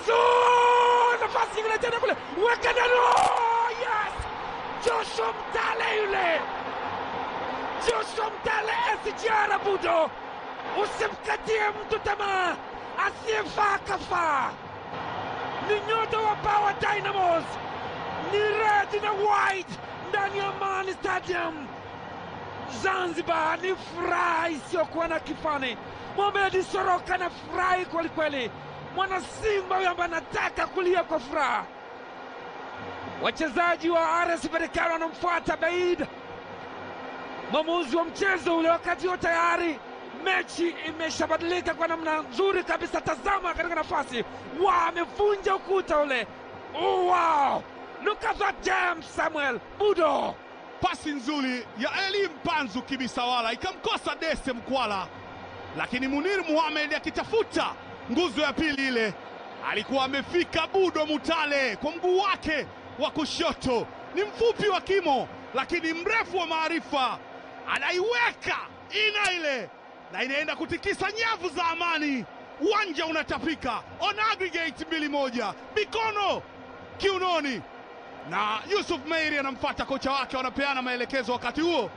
Mpanzu, nafasi nyingine tena kule, weka ndani! Yes, Joshua Mtale yule, Joshua Mtale SGR Budo, usimkatie mtu tamaa, asiyefaa kafaa. Ni nyota wa Power Dynamos, ni red na white ndani ya Amani Stadium Zanzibar. Ni furaha isiyokuwa na kifani. Mohamed Soroka na furahi kwelikweli, mwana Simba huyo ambaye anataka kulia kwa furaha. Wachezaji wa RS Berkane wanamfuata Baid, mwamuzi wa mchezo ule, wakati huo tayari mechi imeshabadilika kwa namna nzuri kabisa. Tazama katika nafasi, wamevunja ukuta ule. Oh, wow! Look at that James Samuel Budo. Pasi nzuri ya Eli Mpanzu Kibisawala ikamkosa Dese Mkwala, lakini Munir Mohamed akitafuta nguzo ya pili ile, alikuwa amefika Budo Mutale kwa mguu wake wa kushoto. Ni mfupi wa kimo, lakini mrefu wa maarifa, anaiweka ina ile na inaenda kutikisa nyavu za Amani. Uwanja unatapika. On aggregate 2-1, mikono kiunoni, na Yusuf Meiri anamfuata kocha wake, wanapeana maelekezo wakati huo.